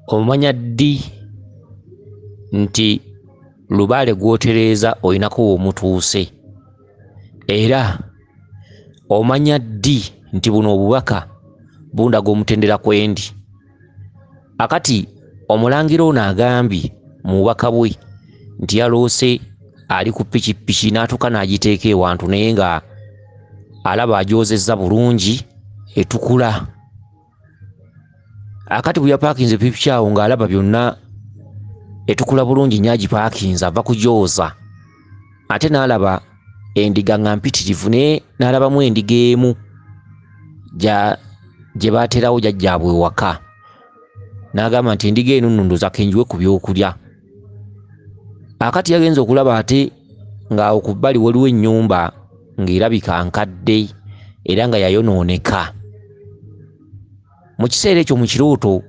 Omanya ddi nti lubaale gw'otereeza olinako w'omutuuse? Era omanya ddi nti buno obubaka bundaga omutendera kwendi? Akati omulangira ono agambye mu bubaka bwe nti yaloose ali ku pikipiki n'atuuka n'agiteeka ewantu naye nga alaba agyozezza bulungi etukula. Akati bwe yapaakinze pikipiki awo ng'alaba byonna etukula bulungi nnyo agipaakinze ava kugyoza ate n'alaba endiga nga mpitirivu naye n'alabamu endiga emu gye baaterawo jjajjaabwe ewaka n'agamba nti endiga eno nno ndowooza kenjiwe ku byokulya. Akati yagenze okulaba ate ng'awo ku bbali waliwo ennyumba ng'erabika nkadde era nga yayonooneka. Mu kiseera ekyo mu kirooto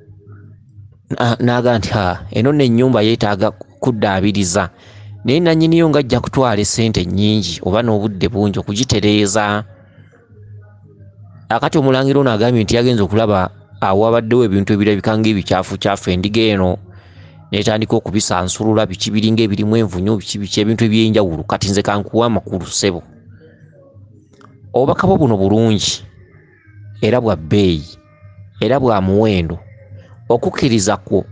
n'agamba nti ha eno nno ennyumba yeetaaga kuddaabiriza naye nannyiniyo ng'ajja kutwala essente nnyingi oba n'obudde bungi okugitereeza. Akati omulangira ono agambye nti yagenze okulaba awo wabaddewo ebintu ebirabika ng'ebicaafucaafu endiga eno n'etandika okubisansulula biki biringa ebirimu envunyu biki biki ebintu eby'enjawulo. Kati nze kankuwe amakulu ssebo. Obubaka bwo buno bulungi era bwa bbeeyi era bwa muwendo. Okukkiriza kwo,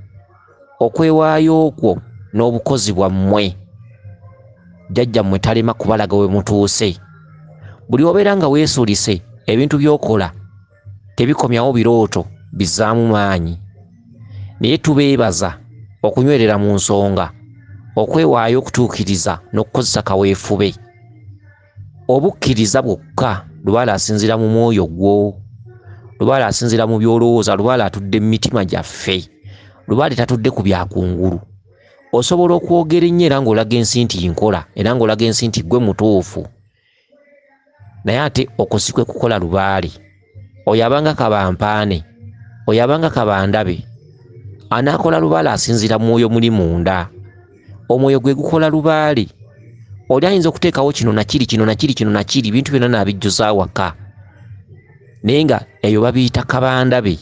okwewaayo kwo n'obukozi bwammwe jjajjammwe talema kubalaga we mutuuse. Buli obeera nga weesulise ebintu by'okola tebikomyawo birooto bizzaamu maanyi. Naye tubeebaza okunywerera mu nsonga, okwewaayo okutuukiriza n'okukozesa kaweefube. Obukkiriza bwokka lubaale asinziira mu mwoyo gwo, lubaale asinziira mu by'olowooza, lubaale atudde mu mitima gyaffe, lubaale tatudde ku byakungulu. Osobola okwogera ennyo era ng'olaga ensi nti nkola era ng'olaga ensi nti ggwe mutuufu, naye ate okwo si kwe kukola lubaale. Oyo abanga kabampaane, oyo abanga kabandabe, anaakola lubaale asinziira mu mwoyo muli munda. Omwoyo gwe gukola lubaale. Oli ayinza okuteekawo kino na kiri, kino na kiri, kino na kiri, ebintu byonna n'abijjuza awaka, naye nga eyo babiyita kabandabe.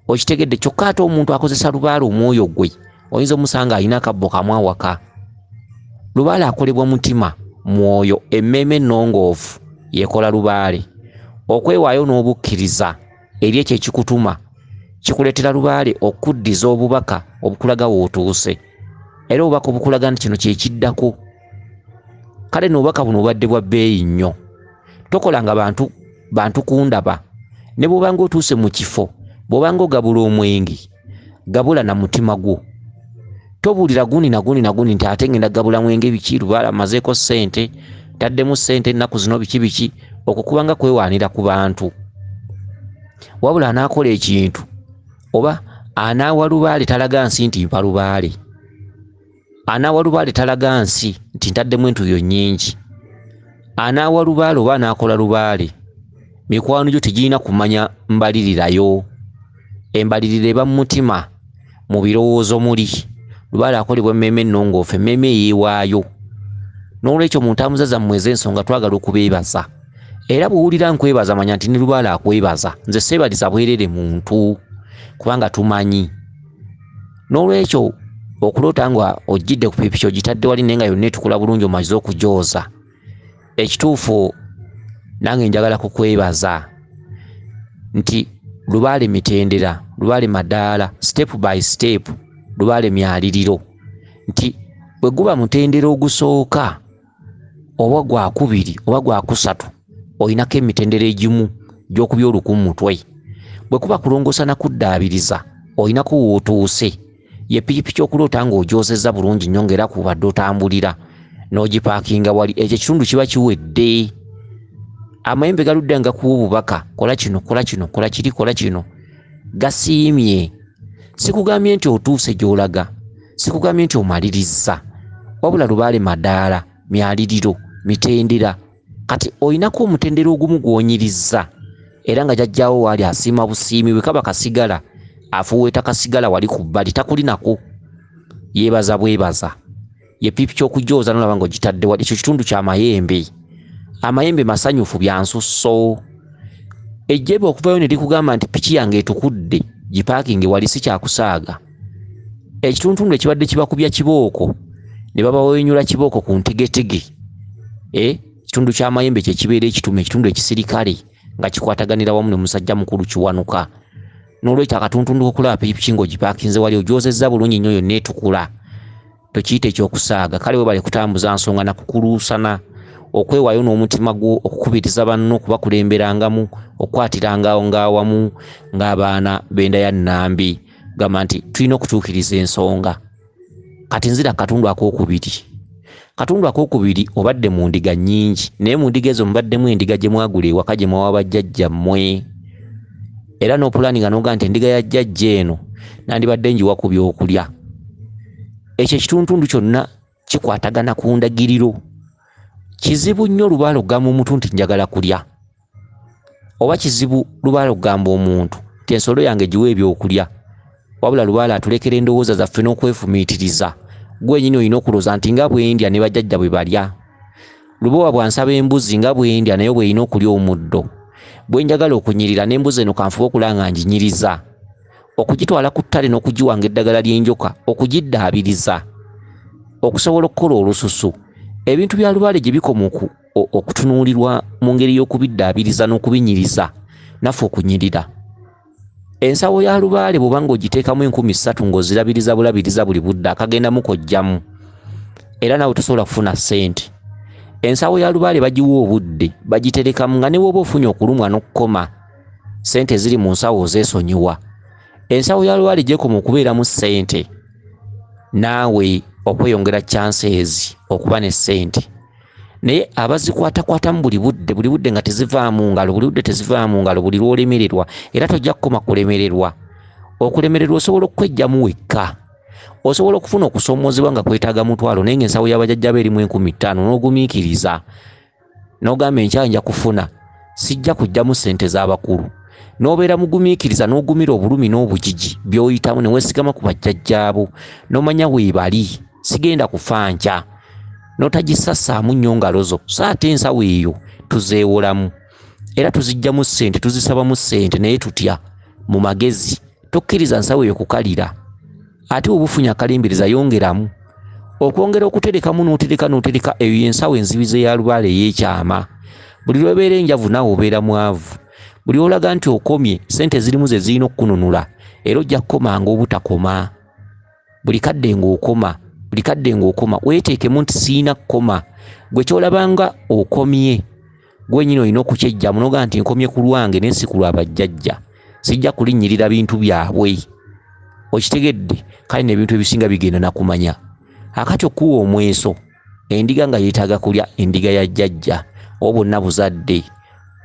Okitegedde? Kyokka ate omuntu akozesa lubaale omwoyo gwe oyinza omusanga alina akabbo kamu awaka. Lubaale akolebwa mutima, mwoyo, emmeeme ennongoofu yekola lubaale. Okwewaayo n'obukkiriza eri ekyo ekikutuma kikuleetera lubaale okuddiza obubaka obukulaga w'otuuse, era obubaka obukulaga nti kino kye kiddako. Kale nno obubaka buno bubadde bwa bbeeyi nnyo. Tokolanga bantu kundaba. Ne bw'obanga otuuse mu kifo, bw'obanga ogabula omwenge, gabula na mutima gwo. Tobuulira gundi na gundi na gundi nti ate ngenda gabula mwenge biki, lubaale amazeeko ssente, ntaddemu ssente ennaku zino biki biki. Okwo kubanga kwewaanira ku bantu. Wabula anaakola ekintu oba anaawa lubaale talaga nsi nti mpa lubaale. Anaawa lubaale talaga nsi nti ntaddemu entuuyo nnyingi. Anaawa lubaale oba anaakola lubaale, mikwano gyo tegirina kumanya mbalirirayo. Embalirira eba mu mutima, mu birowoozo muli. Lubaale akolebwa emmeeme ennongoofu, emmeeme eyeewaayo. N'olwekyo mu ntambuza zammwe ez'ensonga twagala okubeebaza. Era bw'owulira nkwebaza manya nti ne lubaale akwebaza. Nze seebaliza bwerere muntu kubanga tumanyi. N'olwekyo okuloota nga ojjidde ku pikipiki ogitadde wali naye nga yonna etukula bulungi omaze okugyoza, ekituufu nange njagala kukwebaza nti lubaale mitendera, lubaale madaala, step by step, lubaale myaliriro. Nti bwe guba mutendera ogusooka oba gwakubiri oba gwakusatu olinako emitendera egimu gy'okubya oluku mu mutwe. Bwe kuba kulongoosa na kuddaabiriza olinako w'otuuse. Ye pikipiki okuloota ng'ogyozezza bulungi nnyo ng'era kw'obadde otambulira n'ogipaakinga wali, ekyo ekitundu kiba kiwedde. Amayembe galudde nga gakuwa obubaka, kola kino, kola kino, kola kiri, kola kino. Gasiimye. Sikugambye nti otuuse gy'olaga, sikugambye nti omalirizza, wabula lubaale madaala, myaliriro, mitendera. Kati olinako omutendera ogumu gw'onyirizza era nga jjajjaawo waali asiima busiimi, bwe kaba kasigala afuuweeta kasigala wali ku bbali takulinako, yeebaza bwebaza. Ye pikipiki okugyoza n'olaba ng'ogitadde wali, ekyo kitundu kya mayembe. Amayembe masanyufu bya nsusso. Ejjembe okuvayo ne likugamba nti piki yange etukudde, Gipaakinge wali, si kyakusaaga. Ekituntundu ekibadde kibakubya kibooko ne babawenyula kibooko ku ntegetege, ekitundu ky'amayembe kye kibeera ekitume, ekitundu ekisirikale nga kikwataganira wamu ne musajja mukulu Kiwanuka. N'olwekyo akatuntundu k'okulaba pikipiki ng'ogipaakinze wali, ogyozezza bulungi nnyo, yonna etukula, tokiyita ekyokusaaga. Kale webale kutambuza nsonga nakukuluusana, okwewaayo n'omutima gwo, okukubiriza banno, okubakulemberangamu, okukwatiranga awamu ng'abaana b'enda ya Nnambi. Gamba nti tulina okutuukiriza ensonga. Kati nzira katundu akookubiri. Katundu akookubiri, obadde mu ndiga nnyingi, naye mu ndiga ezo mubaddemu endiga gye mwagula ewaka, gye mwawa bajjajjammwe, era n'opulaani nga n'ogamba nti endiga ya jjajja eno nandibadde ngiwa ku byokulya. Ekyo ekituntundu kyonna kikwatagana ku ndagiriro. Kizibu nnyo lubaale okugamba omuntu nti njagala kulya, oba kizibu lubaale okugamba omuntu nti ensolo yange giwe ebyokulya. Wabula lubaale atulekera endowooza zaffe n'okwefumiitiriza. Gwe nnyini olina okulowooza nti nga bwe ndya ne bajjajja bwe balya. Lubowa bw'ansaba embuzi, nga bwe ndya naye bw'erina okulya omuddo. Bwe njagala okunyirira n'embuzi eno, kanfube okulaba nga nginyiriza, okugitwala ku ttale n'okugiwanga eddagala ly'enjoka, okugiddaabiriza, okusobola okukola olususu. Ebintu bya lubaale gye bikoma okutunuulirwa mu ngeri y'okubiddaabiriza n'okubinyiriza, naffe okunyirira. Ensawo ya lubaale bw'oba ng'ogiteekamu 3000 ng'ozirabiriza bulabiriza buli budde, akagendamu kojjamu, era naawe tosobola kufuna ssente. Ensawo ya lubaale bagiwa obudde, bagiterekamu nga ne bw'oba ofunye okulumwa n'okukoma, ssente eziri mu nsawo ozeesonyiwa. Ensawo ya lubaale gy'ekoma okubeeramu ssente, naawe okweyongera chances okuba ne ssente. Naye abazikwatakwatamu buli budde, buli budde nga tezivaamu ngalo, buli budde tezivaamu ngalo, buli lw'olemererwa, era tojja kukoma kulemererwa. Okulemererwa osobola okkwejjamu wekka. Osobola okufuna okusoomoozebwa nga kwetaaga 500, naye ng'ensawo y'abajjajja bo erimu 5000, n'ogumiikiriza n'ogamba enkya nja kufuna, sijja kuggyamu ssente z'abakulu. N'obeera mugumiikiriza, n'ogumira obulumi n'obugigi by'oyitamu, ne weesigama ku bajjajjaabo, n'omanya weebali, sigenda kufa nkya, n'otagisassaamu nnyo ngalo zo. So ate ensawo eyo tuzeewolamu era tuziggyamu ssente, tuzisabamu ssente, naye tutya mu magezi. Tokkiriza nsawo eyo kukalira. Ate bw'oba ofunye akalimbiriza, yongeramu okwongera okuterekamu, n'otereka n'otereka. Eyo y'ensawo enzibizi eya lubaale ey'ekyama. Buli lw'obeera enjavu, naawe obeera mwavu. Buli olaga nti okomye, ssente ezirimu ze zirina okukununula, era ojja kukomanga obutakoma. Buli kadde ng'okoma, buli kadde ng'okoma, weeteekemu nti siyina kukoma. Gwe ky'olabanga okomye, gwe nnyini olina okukyejjamu n'ogamba nti nkomye ku lwange naye si ku lwa bajjajja, sijja kulinnyirira bintu byabwe. Okitegedde? Kale n'ebintu ebisinga bigenda nakumanya. Akati okuwa omweso, endiga nga yeetaaga kulya, endiga ya jjajja oba bonna buzadde.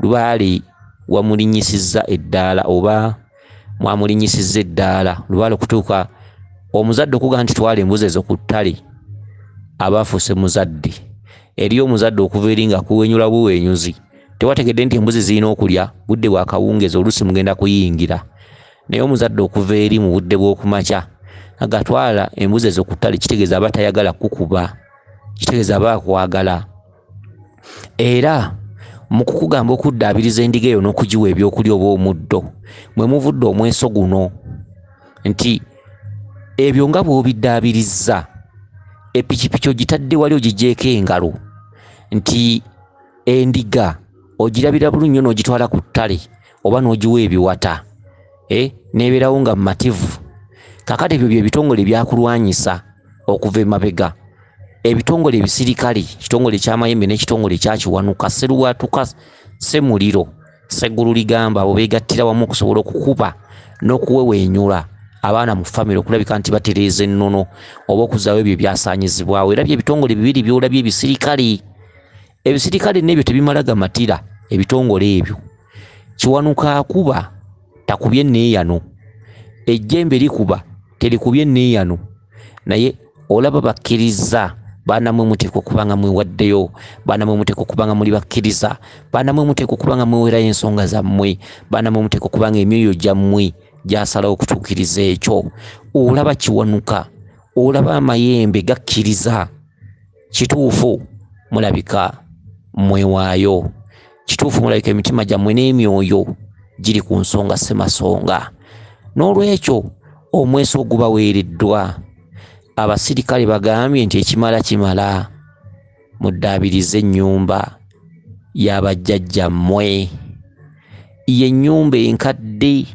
Lubaale wamulinnyisizza eddaala oba mwamulinnyisizza eddaala. Lubaale okutuuka omuzadde okugamba nti twala embuzi ezo ku ttale, aba afuuse muzadde. Eriyo omuzadde okuva eri nga akuwenyula buwenyuzi, tewategedde nti embuzi zirina okulya, budde bwa kawungeezi, oluusi mugenda kuyingira. Naye omuzadde okuva eri mu budde bw'okumakya agatwala embuzi ezo ku ttale, kitegeeza aba tayagala kukuba, kitegeeza aba akwagala. Era mu kukugamba okuddaabiriza endiga eyo n'okugiwa ebyokulya oba omuddo, mwe muvudde omweso guno nti ebyo nga bw'obiddaabirizza, epikipiki ogitadde wali ogiggyeeko engalo, nti endiga ogirabira bulungi nnyo n'ogitwala ku ttale oba n'ogiwa ebiwata, n'ebeerawo nga mmativu. Kaakati ebyo bye bitongole byakulwanyisa okuva emabega. Ebitongole ebisirikale, ekitongole eky'amayembe n'ekitongole ekya Kiwanuka, Sserubwatuka, Ssemuliro, Sseggulu ligamba, abo beegattira wamu okusobola okukuba n'okuweweenyula abaana mu famire okulabika nti batereeza ennono oba okuzzaawo ebyo ebyasaanyizibwawo. Era bye bitongole bibiri by'olabye ebisirikale. Ebisirikale n'ebyo tebimala gamatira ebitongole ebyo. Kiwanuka akuba takubye neeyano, ejjembe likuba terikubye neeyano, naye olaba bakkiriza. Baana mmwe muteekwa okuba nga mwewaddeyo, baana mmwe muteekwa okuba nga muli bakkiriza, baana mmwe muteekwa okuba nga mwewerayo ensonga zammwe, baana mmwe muteekwa okuba nga emyoyo gyammwe gyasalawo okutuukiriza ekyo. Olaba Kiwanuka, olaba amayembe gakkiriza. Kituufu mulabika mwewaayo, kituufu mulabika emitima gyammwe n'emyoyo giri ku nsonga ssemasonga. N'olwekyo omweso ogubaweereddwa, abasirikale bagambye nti ekimala kimala, muddaabirize ennyumba y'abajjajjammwe. Ye nnyumba enkadde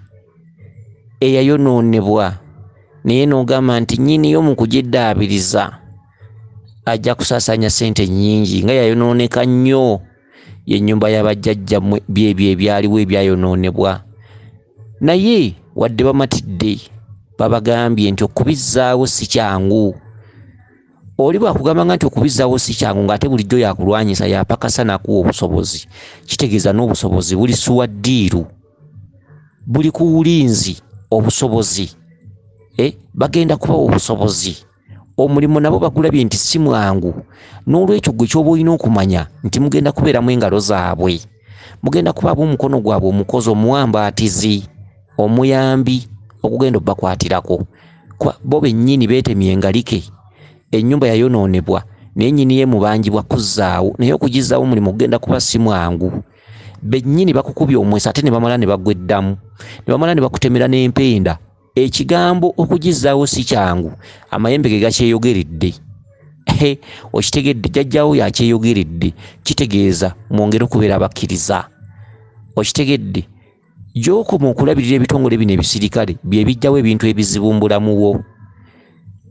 eyayonoonebwa, naye n'ogamba nti nnyiniyo mu kugiddaabiriza ajja kusaasaanya ssente nnyingi nga yayonooneka nnyo. Y'ennyumba y'abajjajjammwe, byebyo ebyaliwo ebyayonoonebwa. Naye wadde bamatidde, babagambye nti okubizzaawo si kyangu. Oli bw'akugambanga nti okubizzaawo si kyangu ng'ate bulijjo yakulwanyisa, yapakasa n'akuwa obusobozi, kitegeeza n'obusobozi buli suwa ddiiru, buli ku bulinzi obusobozi. Bagenda kubawa obusobozi. Omulimu nabo bagulabye nti si mwangu. N'olwekyo gwe ky'oba olina okumanya nti mugenda kubeeramu engalo zaabwe, mugenda kuba ab'omukono gwabwe omukozi, omuwambaatizi, omuyambi okugenda obbakwatirako. Kuba bo bennyini beetemye engalike, ennyumba yayonoonebwa naye nnyini ye mubanjibwa kuzzaawo, naye okugizzaawo omulimu gugenda kuba si mwangu. Bennyini bakukubye omweso ate ne bamala ne bagwa eddamu, ne bamala ne bakutemera n'empenda. Ekigambo okugizzaawo si kyangu, amayembe ge gakyeyogeredde. Okitegedde, jjajjaawo yakyeyogeredde, kitegeeza mwongere okubeera abakkiriza. Okitegedde, gy'okoma okulabirira ebitongole bino ebisirikale bye bijjawo ebintu ebizibu mu bulamu bwo.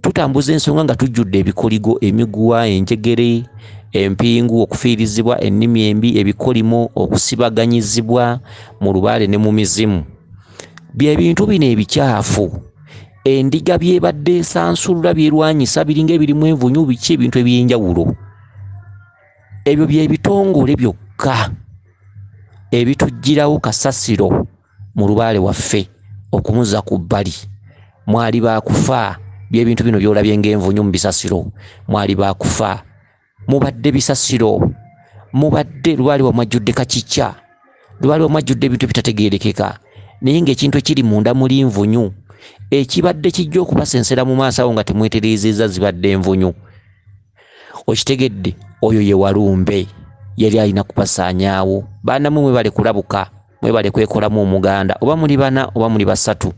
Tutambuza ensonga nga tujjudde ebikoligo, emiguwa, enjegere, empingu, okufiirizibwa, ennimi embi, ebikolimo, okusibaganyizibwa mu lubaale ne mu mizimu. Bye bintu bino ebikyafu endiga byebadde esansulula, byerwanyisa, biringa ebirimu envunyu, biki, ebintu ebyenjawulo. Ebyo bye bitongole byokka ebituggyirawo kasasiro mu lubaale waffe okumuzza ku bbali. Mwali baakufa, byebintu bino by'olabye ng'envunyu mu bisasiro. Mwali baakufa, mubadde bisasiro, mubadde lubaale wammwe ajjudde kakikya, lubaale wammwe ajjudde ebintu ebitategeerekeka, naye ng'ekintu ekiri munda muli nvunyu. Ekibadde kijja okubasensera mu maaso awo nga temwetereezezza zibadde envunyu. Okitegedde, oyo ye Walumbe, yali alina kubasaanyaawo. Baana mmwe mwebale kulabuka, mwebale kwekolamu omuganda, oba muli bana oba muli basatu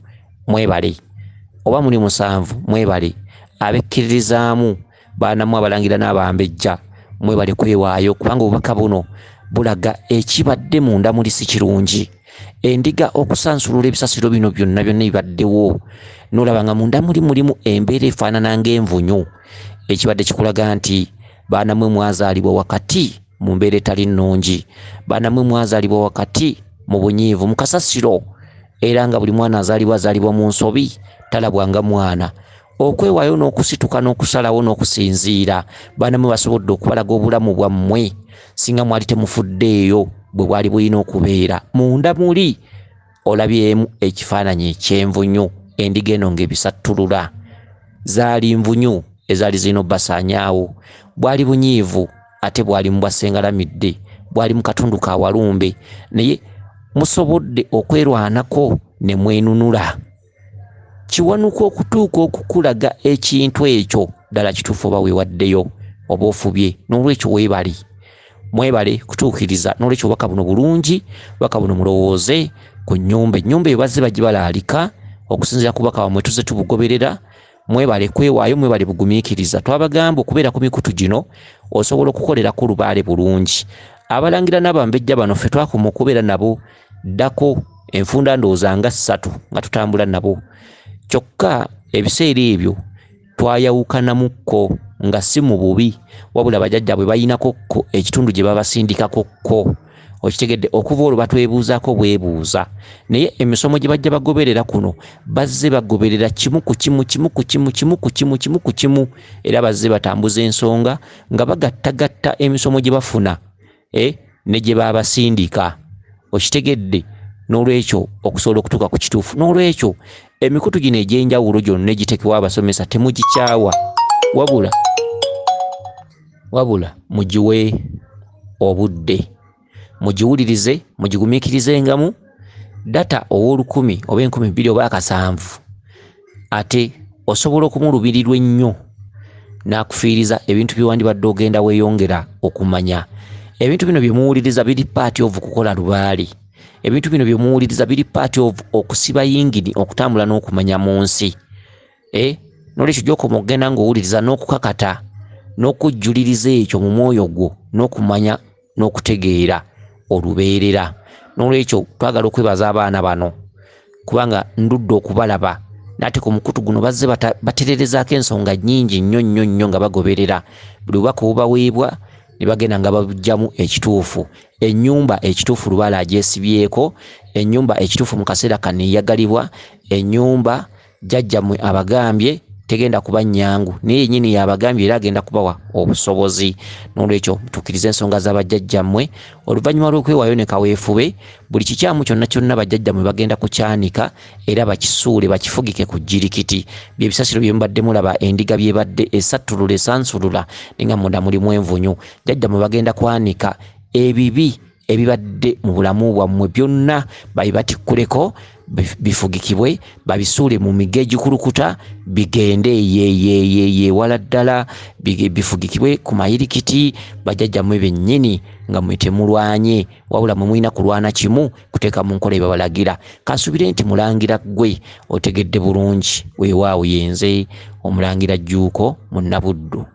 mwebale, oba muli musanvu mwebale. Abekkiririzaamu baana mmwe abalangira n'abambejja mwebale kwewaayo, kubanga obubaka buno bulaga ekibadde munda muli si kirungi. Endiga okusansulula ebisasiro bino byonna byonna ebibaddewo, n'olaba nga munda muli mulimu embeera efaanana ng'envunyu, ekibadde kikulaga nti baana mmwe mwazaalibwa wakati mu mbeera etali nnungi, baana mmwe mwazaalibwa wakati mu bunyiivu, mu kasasiro, era nga buli mwana azaalibwa azaalibwa mu nsobi, talabwa nga mwana. Okwewaayo n'okusituka n'okusalawo n'okusinziira, baana mmwe basobodde okubalaga obulamu bwammwe singa mwali temufuddeeyo bwe bwali bulina okubeera. Munda muli olabyemu ekifaananyi eky'envunyu, endiga eno ng'ebisattulula. Zaali nvunyu ezaali zirina obbasaanyaawo. Bwali bunyiivu ate bwali mu bwassengalamidde, bwali mu katundu ka Walumbe, naye musobodde okwerwanako ne mwenunula. Kiwanuka okutuuka okukulaga ekintu ekyo ddala kituufu oba weewaddeyo oba ofubye. N'olwekyo weebale, mwebale kutuukiriza. N'olwekyo obubaka buno bulungi, obubaka buno mulowooze ku nnyumba. Ennyumba eyo bazze bagibalaalika okusinziira ku bubaka bwammwe tuzze tubugoberera. Mwebale kwewaayo, mwebale bugumiikiriza. Twabagamba okubeera ku mikutu gino osobola okukolerako lubaale bulungi. Abalangira n'abambejja bano ffe twakoma okubeera nabo ddako enfunda ndowooza nga ssatu nga tutambula nabo. Kyokka ebiseera ebyo twayawukanamukko nga si mu bubi, wabula bajjajjaabwe balinako kko ekitundu gye babasindikako kko. Okitegedde, okuva olwo batwebuuzaako bwebuuza. Naye emisomo gye bajja bagoberera kuno bazze bagoberera kimu ku kimu, kimu ku kimu, kimu ku kimu, kimu ku kimu, era bazze batambuza ensonga nga bagattagatta emisomo gye bafuna ne gye babasindika. Okitegedde, n'olwekyo okusobola okutuuka ku kituufu. N'olwekyo emikutu gino egy'enjawulo gyonna egitekebwa abasomesa temugikyawa, wabula mugiwe obudde, mugiwulirize, mugigumiikirizengamu. Data ow'olukumi oba 2000 oba 7,000 ate osobola okumulubirirwa ennyo n'akufiiriza ebintu by'ewandibadde ogenda weeyongera okumanya. Ebintu bino bye muwuliriza biri part of kukola lubaale. Ebintu bino bye muwuliriza biri part of okusiba yingini, okutambula n'okumanya mu nsi. Nolwekyo gy'okoma okugenda ng'owuliriza n'okukakata n'okujjuliriza ekyo mu mwoyo gwo n'okumanya n'okutegeera olubeerera. Nolwekyo twagala okwebaza abaana bano kubanga ndudde okubalaba, nate ku mukutu guno bazze batereerezaako ensonga nnyingi nnyo nnyo nnyo nga bagoberera buli bubaka obubaweebwa ne bagenda nga babuggyamu ekituufu. Ennyumba ekituufu Lubaale agyesibyeko, ennyumba ekituufu mu kaseera kano eyagalibwa, ennyumba jjajjammwe abagambye tegenda kuba nnyangu, naye yennyini y'abagambye era agenda kubawa obusobozi. Noolwekyo tukkirize ensonga za bajjajjammwe oluvannyuma lw'okwewaayo ne kaweefube, buli kikyamu kyonna kyonna bajjajjammwe bagenda kukyanika era bakisuule bakifugike ku jjirikiti. Bye bisasiro bye mubadde mulaba, endiga by'ebadde esattulula esansulula naye nga munda mulimu envunyu. Jjajjammwe bagenda kwanika ebibi ebibadde mu bulamu bwammwe byonna babibatikkuleko, bifugikibwe, babisuule mu migga egikulukuta bigende ewala ddala, bifugikibwe ku mayirikiti bajjajjammwe bennyini nga mmwe temulwanye, wabula mmwe mulina kulwana kimu kuteeka mu nkola ebabalagira. Kansuubire nti mulangira ggwe otegedde bulungi. Weewaawo yenze omulangira Jjuuko Munnabuddu.